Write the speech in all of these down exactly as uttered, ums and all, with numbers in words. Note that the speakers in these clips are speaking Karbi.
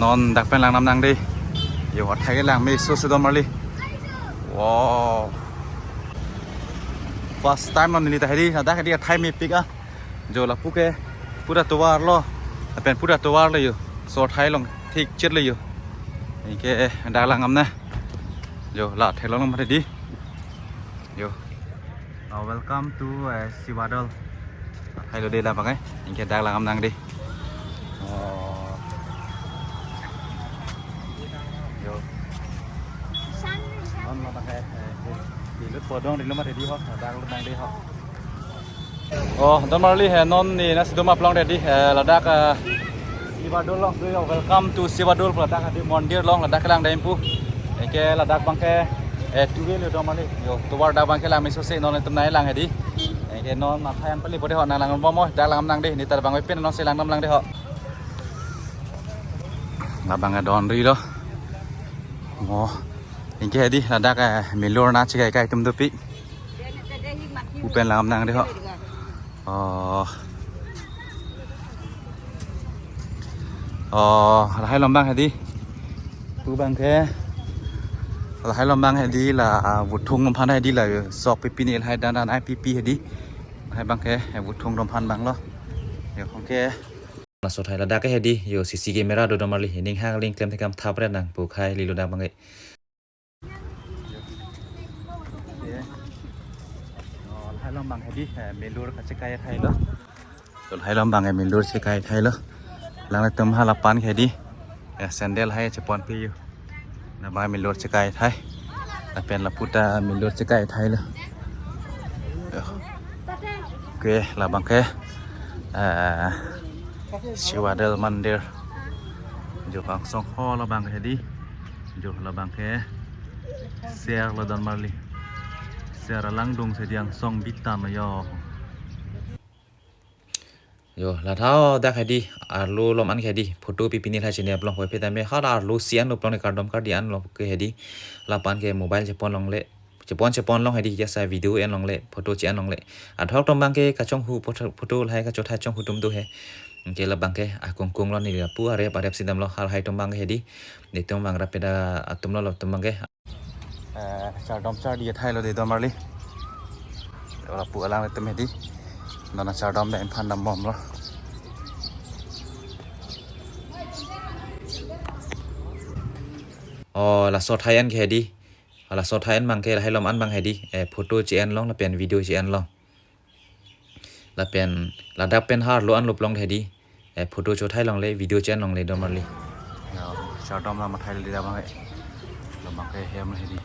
Non dak pen lang nam nang dei. Yo, athai ke lang meso si don marli. Wow. First time non neli ta hedi, dak hedi athai mepik ah. Jo lapu ke pura tovar lo. Lapen pura tovar lo yo. So athai long thik chet lo yo. Anke dak lang nam na. Jo la thek long nam hedi. Yo. Uh, welcome to uh, Shivadol. Athai lo dei labang eh. Anke dak lang nam nang dei. Oh. Yo. Non labang eh. Eh, di lut podong di lo mati di ho. Dak lang nam nang dei ho. Oh, don marli he non neli nangsi doma plong dei hedi, eh, ladak, eh, Shivadol long, so yo, welcome to Shivadol, ladak hedi mondir long, ladak kelang dei pu. Anke ladak abang ke, eh, tuwe lo don marli. Yo, tovar dak abang ke lang meso si non itum nai lang hedi. Anke non athai an pali bode ho nang lang bom mo, dak lang nam nang dei, neli ta bang pen non si lang nam lang dei ho. Labang eh don ri lo. Oh, anke hedi, ladak, eh, milur na chikai kai atum dopik. Pu pen lang nam nang dei ho. Oh. Oh, lahai lo abang hedi. Pu abang ke. Lahai lo abang hedi la, ah, vuthung atum aphan hedi la, sok pipine lahai dan dan ai pipi hedi. Lahai abang ke, eh, vuthung atum aphan abang lo. Yo, anke. Laso athai ladak ke hedi, yo C C camera do don marli, ning hang ling klem thekam thap re nang pu khai lilo dak abang ke. Oh, lahai lo abang hedi, eh, milur kachekai athai lo. Lahai lo abang eh milur chekai athai lo. Lang atum hala pan hedi. Eh, sandal hai chepon pi yo. Labang milur chekai athai. Lapen lapu ta milur chekai athai lo. Yo. Oke, labang ke, eh, Shivadol Mandir. Jo kangsong ho labang ke hedi. Jo labang ke. Ser lo don marli. Ser alangdung si di angsong bitam yo. Yo, la tha-o dak hedi, arlo lom an ke hedi, photo pipine lahai chinep long, hoi peta me hala arlo si an lo plong ne kardom kardi an lo ke hedi, lapu an ke mobile chepon longle, chepon chepon long hedi, jasa video en longle, photo che-en longle. Adhok atum abang ke kachonghu photo, photo lahai kachotha chonghu atum do he. Anke labang ke akung kung lo neli lapu arep arep si damlo, halahai atum abang ke hedi, nelitum abang rapeda atum lo, lo atum abang ke. Eh, chardom chardi athai lo dei don marli. Lapu alanglitum hedi. Nona chardom dam aphan dam bom lo. Oh, laso athai an ke hedi. Laso athai an abang ke lahai lom an abang hedi. Eh, photo che-en long lapen video che-en long. Lapen ladak pen arlo an lo plong hedi. Eh, photo chothai longle, video che-en longle don marli. Ya, chardom la mathai le labang eh. Labang ke hem hedi.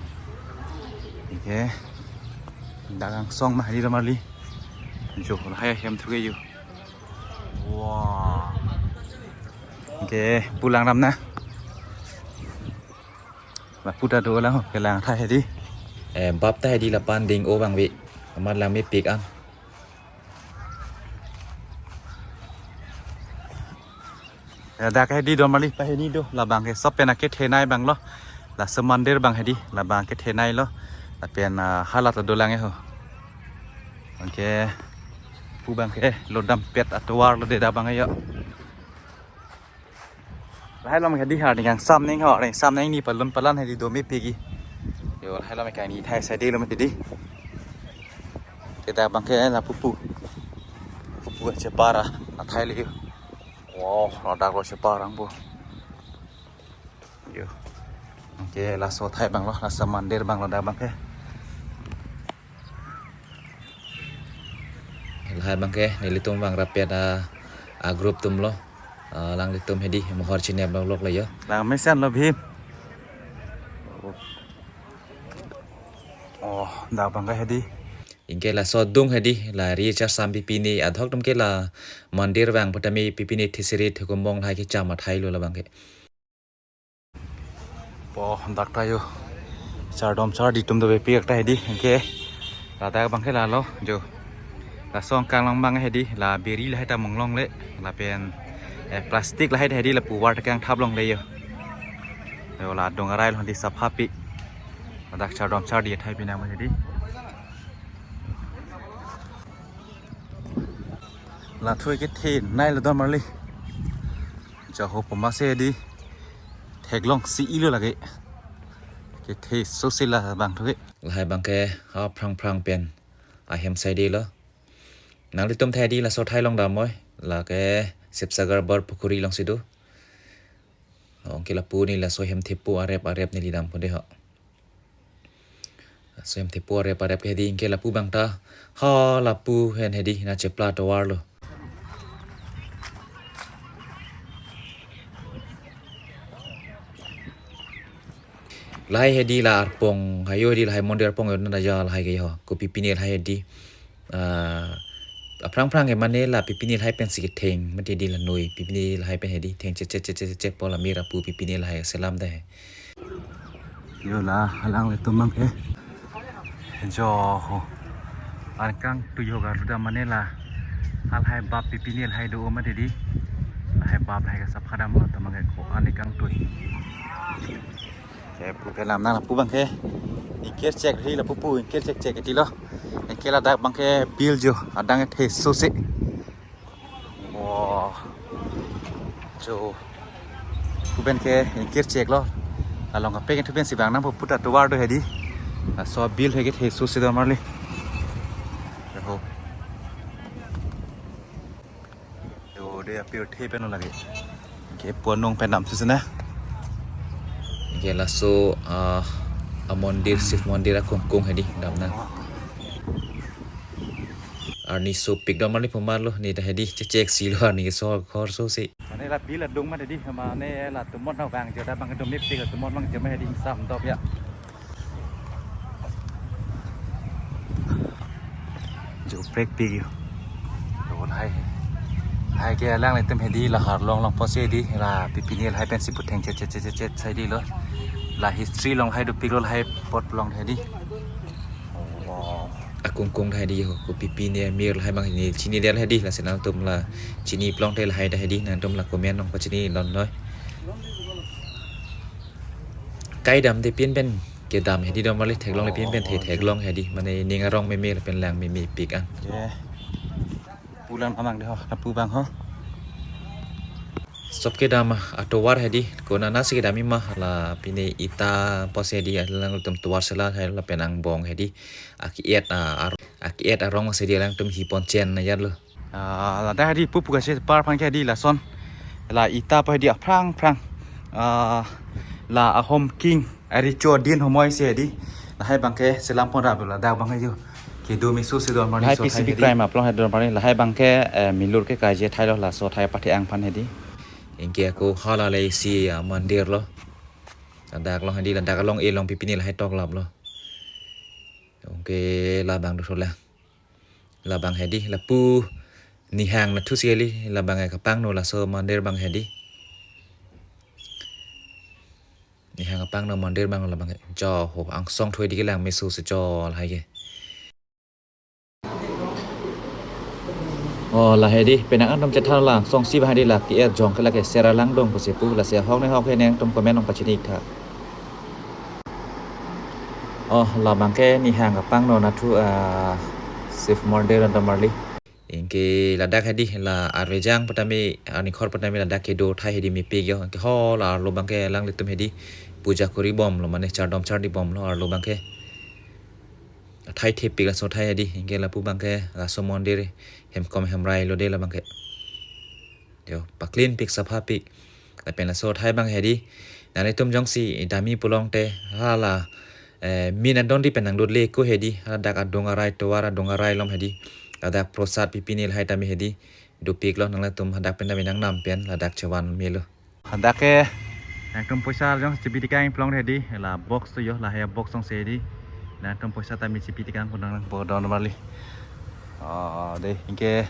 Anke dak angsong ma hedi don marli. Jo lahai hem thu ke yo. Wah. Anke pu lang nam na. Lapu ta dolang, kelang athai hedi. Eh, bap ta hedi lapu an ding o abang ve. Amat lang mepik an. Ya, dak hedi don marli, pahini do, labang ke sop pen akethenei abang lo. Laso mandir abang hedi, labang kethenei lo. Lapen, ah, hala ta dolang eh ho. Anke pu abang ke lo dampet atovar lo dei dak abang eh yo. Lahai lom ke hedi ha, ning angsam ning ho, ning angsam ning ni palun palan hedi do mepik ke. Yo, lahai lom ke ni thai sai dei lo mati dei. Te dak abang ke lapu pu. Pu chepara, athai le yo. Wow, ladak lo chepara abang pu. Yo. Anke laso athai abang lo, laso mandir abang lo dak abang ke. Lahai abang ke, nelitum abang rapet a, a group atum lo. Ah, alanglitum hedi, mohor chinep lo lok lo yo. Lang mesen lo bhim. Oh, dak abang ke hedi. Anke laso adung hedi, la ri charsam pipine, adhok atum ke la mandir abang putame pipine thisiri thikum bong lahai kecham athai lo labang ke. Po, dak ta yo. Chardom chardi atum dovepik ta hedi, anke. Ladak abang ke lalo, jo. Laso angkang along abang hedi, la biri lahai ta mong longle, lapen, eh, plastic lahai ta hedi, lapu var ta kangthap longle yo. Yo, la adung arai lo hedi sapha pi. Ladak chardom chardi athai pinang hedi. Lathui kethenei lo don marli. Jaho poma se hedi. theklong si-ilo lake. Kethe sose labang thu ke. Lahai abangke ha phrang phrang pen ahem saidelo. Nanglitum thai di laso thai along damnoi. Lake Sibsagar Bar Pukhuri alongsi do. Anke lapu ne laso hem thepo arep arep neli dampo de ho. Laso hem thepo arep arep ke hedi, anke lapu abang ta ha lapu pen hedi nangchepla tovar lo. Lahai hedi la arpong, hayo hedi lahai mondir arpong yo na ja lahai ke ho. Ko pipine lahai hedi. Ah, aphrang phrang ke mane la pipine lahai pensi ketheng, mate di la noi, pipine lahai pen hedi theng chek chek chek chek chek pu la mir apu pipine lahai selam de. Yo la alanglitum abangke. Jo ho. An kangtui ho garlu dam mane la. Halahai bap pipine lahai do mate di. Lahai bap lahai ke sapha dam ho atum abangke ko an kangtui. Ke pu pelam nang lapu abangke. Ingkir chek ri lapu pu ingkir chek chek iti lo. Ingkir ladak abangke bill jo adang the sose. Oh. Jo. Pu pen ke ingkir chek lo. Along kape ke thu pensi bang nang pu puta tovar do hedi. Laso bill he ke the sose do marli. Ho. Yo, de api the pen lagi. Ke ponong pen dam sese na. Ke laso ah, a mondir, Shiv mondir akungkung hedi damnang. Arni sopik dam marli pumar lo, ne ta hedi chek chek si lo arni ke so khor sose. Mane la bill adung mate di, mane la tumon na bang jo da bang do mepik tumon bang jo ma hedi ingsam dop ya. Jo prek pik yo. Lo lahai. Lahai ke alanglitum hedi la arlong along pusi hedi la pipine lahai pensi putheng chek chek chek chek chek sai di lo. La history along lahai dopik lo lahai apot along hedi. Oh, wow. Akungkung lahai di ho, ko pipine mir lahai abang ne chini dia lahai di, lasi nangtum la chini pulote lahai ta hedi, nangtum la comment along pachini lonnoi. Kai dam de pin pen kedam hedi dam marli theklong le pin pen the theklong hedi, mane ning arong meme lapen lang meme pik an. Ye. Pu lang amang de ho, lapu abang ho. Sop kedam atovar hedi, ko nana si kedam ima la pine ita pusi hedi alangtum tovar sela hai lapen angbong hedi. Aki-et a, ar-, aki-et arong si hedi alangtum hi pon chen na yat lo. Ah, ladak hedi pupu kachepar aphan ke hedi lason. La ita pu hedi aphrang phrang. Ah, la ahom king ari cho din homoi si hedi. Lahai abangke selam pon rap lo ladak abang yo. Kedo meso si dor mani. Lahai so P C B thai hedi. Crime aplong he dor mani. Lahai abangke, eh, milur ke kaje thai lo laso thai pathe-ang aphan hedi. Anke ako hala le isi, ah, mondir lo. Ladak along hedi ladak along e along pipine lahai toklap lo. Anke labang do thola. Labang hedi, lapu nihang nathu si kali, labang ke kapangno laso mondir abang hedi. Nihang kapangno mondir abang labang ke. Jo ho, angsong thu hedi kelang meso si jo lahai ke. Oh, lahai hedi, penang atum chethan lang, angsong si abang hedi la ki er jong ke lake sera langdong pusi pu, lasi ahok ne ahok he nangtum comment along pachini tha. Oh, labang ke nihang kapangno nathu, ah, Shiv mondir dam marli. Anke ladak hedi la arvejang patami arnikhor patami ladak kedo thai hedi mepik yo. Anke ho la arlo abangke alanglitum hedi puja kori bom lo mane chardom chardi bom lo arlo abangke. Thai thepik laso thai hedi. Anke lapu abangke laso mondir hem kom hem rai lo de labangke. Yo, pa-clean pik sapha pik. Lapen laso thai abang hedi. Nanglitum jongsi dami pulote hala, eh, min adon di pen nangdut le ko hedi. Hadak adung arai tovar adung arai along hedi. Hadak prosad pipine lahai tame hedi. Dopik lo nanglitum hadak pen tame nangnam pen ladak chevan melo. Hadak ke nangtum poisa jong chebi tekang pulote hedi. La box tu yo lahai box jong si hedi. Nangtum poisa tame chebi tekang pu nang bo don marli. Oh, de, anke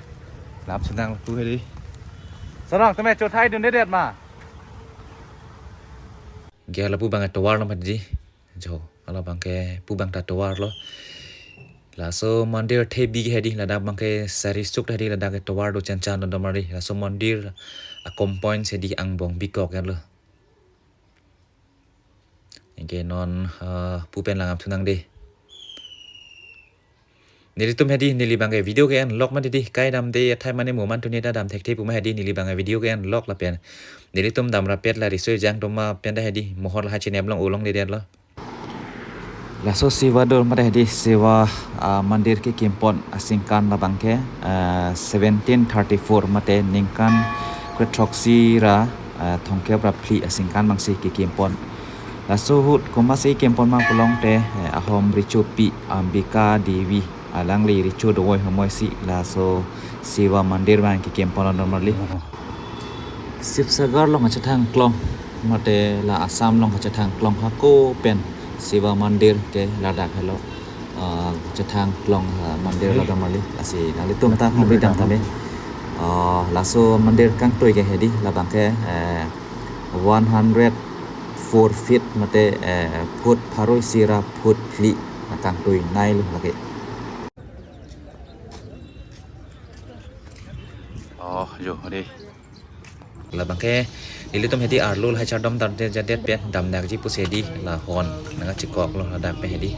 lap senang tu hedi. Sarang tame cho thai dundedet ma. Anke lapu abang tovar lo mati di. Jo, hala abangke pu abang ta tovar lo. Laso mondir thebi hedi ladak abangke sari suk hedi ladak ke tovar do chanchan do marli. Laso mondir a compound si hedi angbong bikok ya lo. Anke non, eh, pu pen lang apthu nang de. Nelitum hedi neli bangke video ke-en lok ma hedi, kai damde athai mane mo man tuni ta dam thekthe pu ma hedi, neli bangke video ke-en lok lapen nelitum dam rapet la riso ejang atum ma pen ta hedi mohor lahai chenep long ulong le det lo. Laso Seva Dur mate hedi Seva, ah, Mandir kekim pon aningkan labangke, ah, seventeen thirty-four mate ningkan kre throksi ra, ah, thomkep ra phli aningkan abangsi kekim pon. Laso ahut komatsi kim pon ma pulote, eh, ahom rechopi Ambika Devi alangli recho dovoi ahormu si laso Seva Mandir abang kekim pon normally. Sibsagar along kachethang klong mate la Assam along kachethang klong hako pen Seva Mandir ke ladak helo, ah, kachethang klong, ah, mandir lo normally. Lasi nanglitum ta hongri dam tame. Ah, laso mandir kangtui ke hedi labangke, eh, one hundred four feet mate, eh, foot pharo isi ra foot phli kangtui nai lo lake. Oh, jo, hedi. Labangke nelitum hedi arlo lahai chardom dar de jadet pen dam nangji pusi hedi la hon nangchekok lo ladak pen hedi,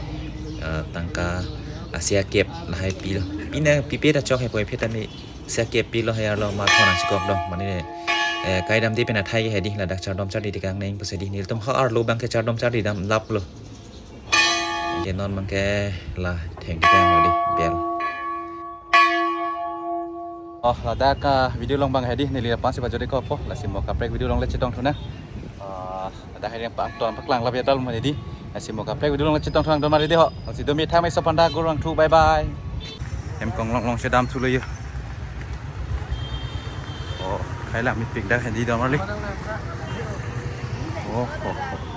eh, tangka asia kep lahai pilo. Pine pipe ta chok he poi phe tame asia kep pilo, hei arlo ma hon nangchekok do. Mane, eh, kai damde pen athai ke hedi ladak chardom chardi tekang nang pusi hedi nelitum ha arlo abangke chardom chardi dam lap lo. Ke non abangke la theng tekang hedi bel. Oh, ladak, ah, video along abang hedi neli aphan si pajut-ikpo, lasi mo kaprek video along le chetongthu nang. Ah, ladak hedi pangton paklang labi atal mo hedi. Lasi mo kaprek video along le chetongthu nang domar hedi ho. Lasi domi thang mai so panda gurang thu, bye bye. Hem konglong long chedam thulo yo. Oh, khai la mepik dak hedi domar li. Oh, oh, oh.